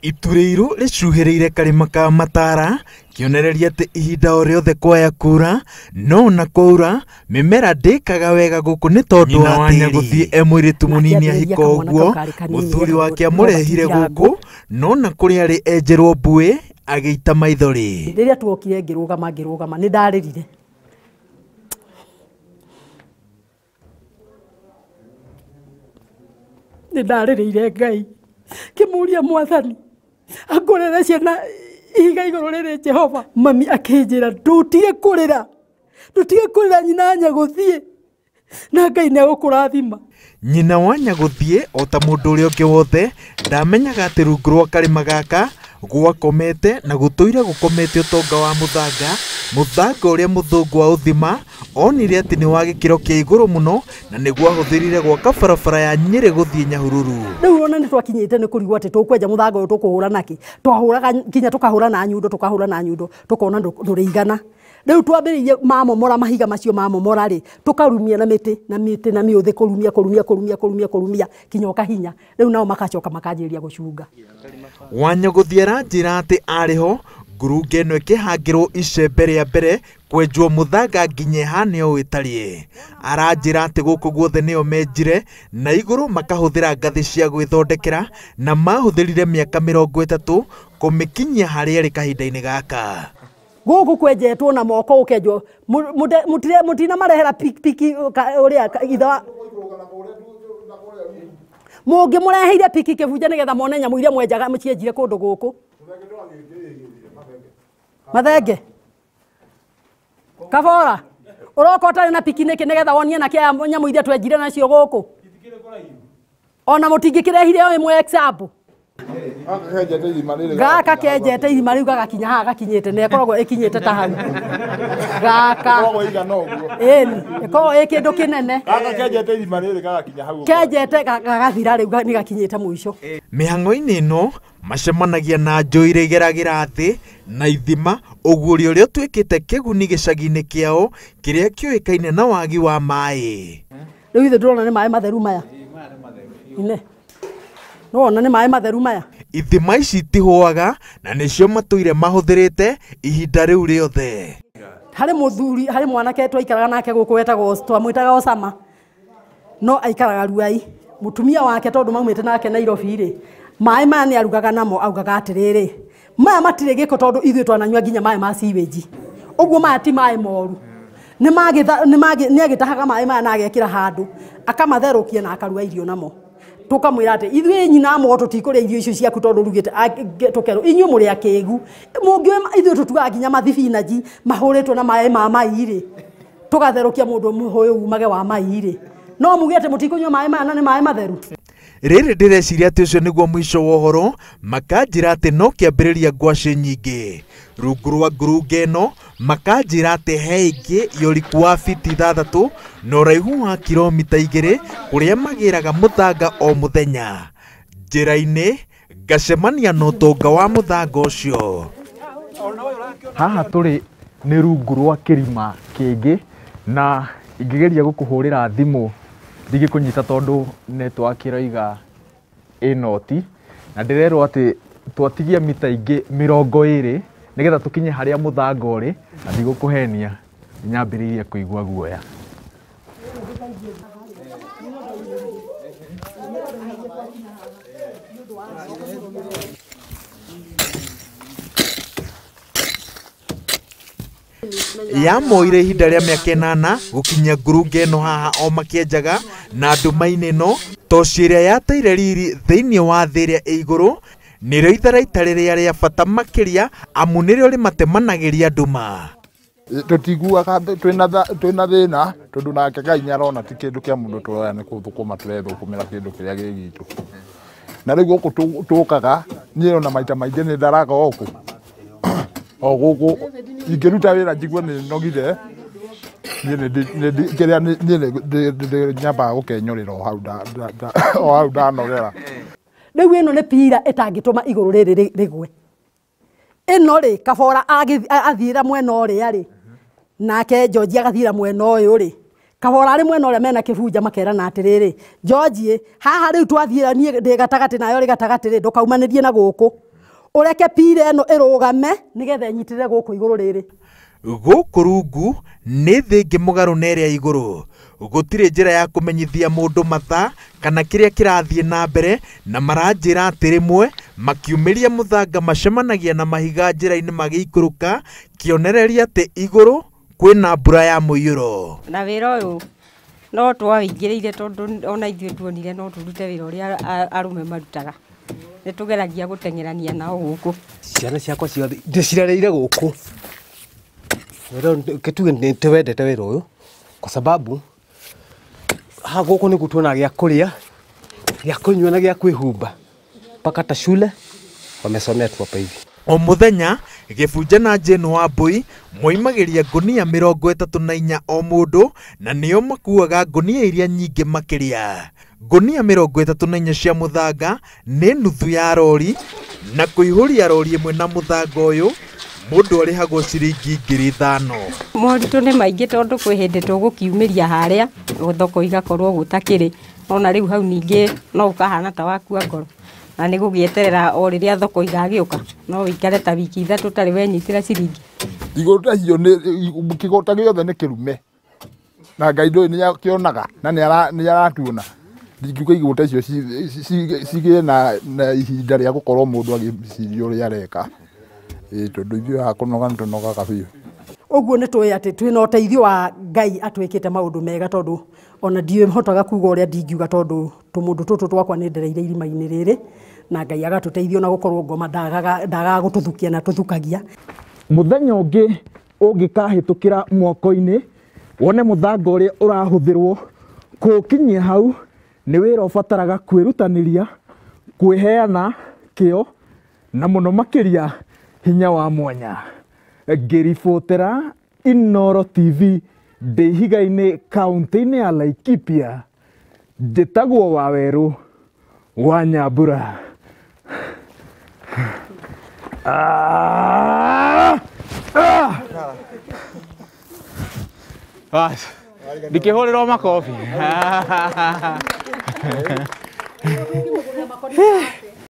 Itu rĩirũ rĩcuhĩrĩire karĩma ka Matara kĩonereria atĩ ihinda o rĩothe kwaya kura no na kwaura mĩmera ndĩkaga wega gũkũ nĩ tondũ Nyina wa Nyagũthiĩ e mũirĩtu mũnini ahika ũguo mũthuri wake amũrehire gũkũ no na kũrĩa arĩ enjerwo mbuĩ agĩita maithori. Rĩrĩa tuokire ngĩrũgama ngĩrũgama nĩ ndarĩrire. Nĩ ndarĩrĩire Ngai kĩmũria Mwathani angũrĩre ciana ihiga igũrũ rĩrĩ Jehova. Mami akĩnjĩra ndũtige kũrĩra, ndũtige kũrĩra nyina Nyagũthiĩ na Ngai nĩ egũkũrathima. Nyina wa Nyagũthiĩ o ta mũndũ ũrĩa ũngĩ wothe ndamenyaga atĩ rungu rwa karĩma gaka gwakomete na gũtũire gũkomete ũtonga wa mũthanga, mũthanga ũrĩa mũthũngũ wa ũthima onire atĩ nĩ wa gĩkĩro kĩa igũrũ mũno na nĩguo ahũthĩrire gwaka barabara ya Nyĩrĩ gũthiĩ Nyahururu. Rĩu ona nĩ twakinyĩte nĩ kũrigwo atĩ tũkwenja mũthanga ũyũ tũkũhũra nakĩ, twahũraga nginya tũkahũra na nyundo, tũkahũra na nyundo tũkona ndũrĩigana. Rĩu twambĩrĩirie mamomora mahiga macio mamomora rĩ, tũkarumia na mĩtĩ na mĩtĩ na mĩũthĩ kũrumia kũrumia kũrumia kũrumia kũrumia kinya ũkahinya. Rĩu nao makacoka makanjĩrĩria gũcunga. Wanyagũthiĩ aranjĩra atĩ arĩ ho ngurunga ĩno ĩkĩhangĩrwo icembe rĩa mbere kwenjwo mũthanga nginya ĩhane ũũ ĩtariĩ. Aranjĩra atĩ gũkũ guothe nĩo menjire na igũrũ makahũthĩra ngathĩ cia gwĩthondekera na mahũthĩrire mĩaka 30 kũmĩkinyia harĩa ĩrĩ kahinda-inĩ gaka. Gũkũ kwenjetwo na moko gũkenjwo mũtina marehera piki ũrĩa itha mũngĩmũreheire piki kĩbunja nĩgetha mone nyamũ iria mwenjaga mũcienjire kũndũ gũkũ. Mathenge Kabora ũroka ũtarĩ na piki nĩkĩ nĩgetha wonie na kĩa nyamũ iria twenjire nacio gũkũ ona mũtingĩkĩrehire o ĩmwe example. Gaka kenjete irima rĩu gagakinya haha gakinyĩte na ĩkoragwo ĩkinyĩte ta hau. Gaka ĩni ĩkoragwo ĩ kĩndũ kĩnene. Gaka kenjete irima rĩrĩ gagakinya hau. Kenjete gagathira rĩu nĩ gakinyĩte mũico. Mĩhang'o-inĩ ĩno macemanagia na njũĩ iria igeragĩra thĩ na ithima ũguũrio ũrĩa ũtuĩkĩte kĩguni gĩcagi-inĩ kĩao kĩrĩa kĩũĩkaine na wagi wa maĩ. Rĩu ithuĩ ndĩrona nĩ maĩ matheru maya. Ine. No nĩ maĩ matheru maya. Ithima ici itihũaga na nĩcio matũire mahũthĩrĩte ihinda rĩu rĩothe. Harĩ mũthuri, harĩ mwanake twaikaraga nake gũkũ wetagwo twamwĩtaga Osama no aikaraga Ruai. Mũtumia wake tondũ maumĩte nake Nairobi rĩ, maĩ maya nĩ arugaga namo augaga atĩrĩrĩ, maya matirĩ gĩko tondũ ithuĩ twananyua nginya maĩ ma sewage. Ũguo maya ti maĩ moru. Nĩ agĩtahaga maĩ maya na agekĩra handũ akamatherũkia na akaruga irio namo. Tukamwĩra atĩ ithuĩ nyina mo tũtikũrĩa irio icio ciaku tondũ rugĩte tũkerwo inyuĩ mũrĩ akĩgu mũngĩũĩ ithuĩ tũtugaga nginya mathibinaji mahũrĩtwo na maĩ ma mai rĩ, tũgatherũkia mũndũ mũhũyũ umage wa mai rĩ, no muge atĩ mũtikũnyua maĩ maya na nĩ maĩ matheru. Rĩrĩ ndĩreciria atĩ ũcio nĩguo mũico wa ũhoro, makanjĩra atĩ no kĩambĩrĩria ngwacĩ nyingĩ. Rungu rwa ngurunga ĩno makanjĩra atĩ he ĩngĩ ya ũriku wa fiti 6 na ũraihu wa kilomita 2 kũrĩa magĩraga mũthanga o mũthenya. Njĩra-inĩ ngacemania na ũtonga wa mũthanga ũcio. Haha tũrĩ nĩ rungu rwa kĩrima kĩngĩ na ingĩgeria gũkũhũrĩra thimũ ndingĩkũnyita tondũ network ĩroiga ĩ noti na ndĩrerwo atĩ twatigia mita ingĩ 20 nĩgetha tũkinye harĩa mũthanga ũrĩ na ndigũkũhenia nyambĩrĩirie kũigua guoya. Yamoire ihinda rĩa mĩaka 8 gũkinyia ngurunga ĩno haha o makĩenjaga na nduma-inĩ ĩno toci ĩrĩa yateire riri thĩinĩ wa thĩ ĩrĩa ĩ igũrũ nĩrĩo itharaita rĩrĩa rĩa bata makĩria amu nĩrĩo rĩmatemanagĩria nduma. Tũtiguaga twĩna thĩna tondũ nake Ngai nĩarona ti kĩndũ kĩa mũndũ tũroya nĩ gũthũkũma tũrethũkũmĩra kĩndũ kĩrĩa gĩ gitũ. Na rĩu gũkũ tũkaga niĩ ona maita maingĩ nĩ ndaraga gũkũ o gũkũ ingĩruta wĩra njigue nĩ nogire niĩ kĩrĩa niĩ nyambaga gũkenyũrĩra o hau ndanogera. Rĩu ĩno nĩ pira ĩtangĩtũma igũrũ rĩrĩ rĩgwe. Ĩno rĩ Kabora athiĩra mwena ũrĩa rĩ nake George agathiĩra mwena ũyũ rĩ, Kabora arĩ mwena ũrĩa mena kĩbunja makerana atĩrĩrĩ, George haha rĩu twathiĩra niĩ ndĩ gatagatĩ nayo rĩ gatagatĩ rĩ ndũkaumanĩrie na gũkũ. Ũreke pira ĩno ĩrũgame nĩgetha ĩnyitĩrĩre gũkũ igũrũ rĩrĩ. Gũkũ rungu nĩ thĩ ĩngĩ mũgarũ na ĩrĩa igũrũ. Gũtirĩ njĩra ya kũmenyithia mũndũ mathaa kana kĩrĩa kĩrathiĩ na mbere, na maranjĩra atĩ rĩmwe makiumĩria mũthanga macemanagia na mahiga njĩra-inĩ magĩikũrũka, kĩonereria atĩ igũrũ kwĩna mbura ya mũiyũro. Na wĩra ũyũ no twaingĩrĩire tondũ ona ithuĩ tuonire no tũrute wĩra ũrĩa arũme marutaga. Nĩ tũgeragia gũteng'erania nao gũkũ. Ciana ciakwa ciothe ndĩcirereire gũkũ. Kĩtuge nĩ tũwendete wĩra ũyũ kwa sababu ha gũkũ nĩkuo tuonaga gĩa kũrĩa, gĩa kũnyua na gĩa kwĩhumba. Mpaka hata shule wamesomea tu hapa hivi. O mũthenya Gĩbunja na Jane Wambui moimagĩria ngũnia 34 o mũndũ, na nĩo makuaga ngũnia iria nyingĩ makĩria. Ngũnia 34 cia mũthanga nĩ nuthu ya rori, na kũihũria rori ĩmwe na mũthanga ũyũ mũndũ arĩhagwo ciringi 5,000. Moritũ nĩ maingĩ tondũ kwĩ hĩndĩ tũgũkiumĩria harĩa thoko igakorwo gũtakĩrĩ, ona rĩu hau ningĩ no ũkahana ta wakua ngoro. Na nĩ gũgĩeterera o rĩrĩa thoko igagĩũka no wĩikare ta wiki 3 ũtarĩ wenyitĩra ciringi. Igũta icio nĩ kĩgũta gĩothe nĩ kĩrume, na Ngai ndũĩ nĩ akĩonaga na nĩ aratuona. Ndingiuga igũta icio cigĩe na ihinda rĩa gũkorwo mũndũ agĩciria ũrĩa areka. Tondũ ithuĩ haha kũnoga nĩ tũnogaga biũ. Ũguo nĩ tũĩ atĩ twĩna ũteithio wa Ngai atwĩkĩte maũndũ mega, tondũ ona ndihotaga kuga ũrĩa ndingiuga, tondũ tũmũndũ tũtũ twakwa nĩ ndereire irima-inĩ rĩrĩ, na Ngai agatũteithia ona gũkorwo ngoma ndagaga gũtũthukia na tũthukagia. Mũthenya ũngĩ ũngĩkahĩtũkĩra mwako-inĩ wone mũthanga ũrĩa ũrahũthĩrwo kũũkinyia hau, nĩ wĩra ũbataraga kwĩrutanĩria, kwĩheana kĩo na mũno makĩria hinya wa mwanya. Ngĩribotera Inooro TV ndĩ ihiga-inĩ kaũntĩ-inĩ ya Laikipia, njĩtagwo Wawerũ wa Nyambura. Ndikĩhũrĩrwo makobi.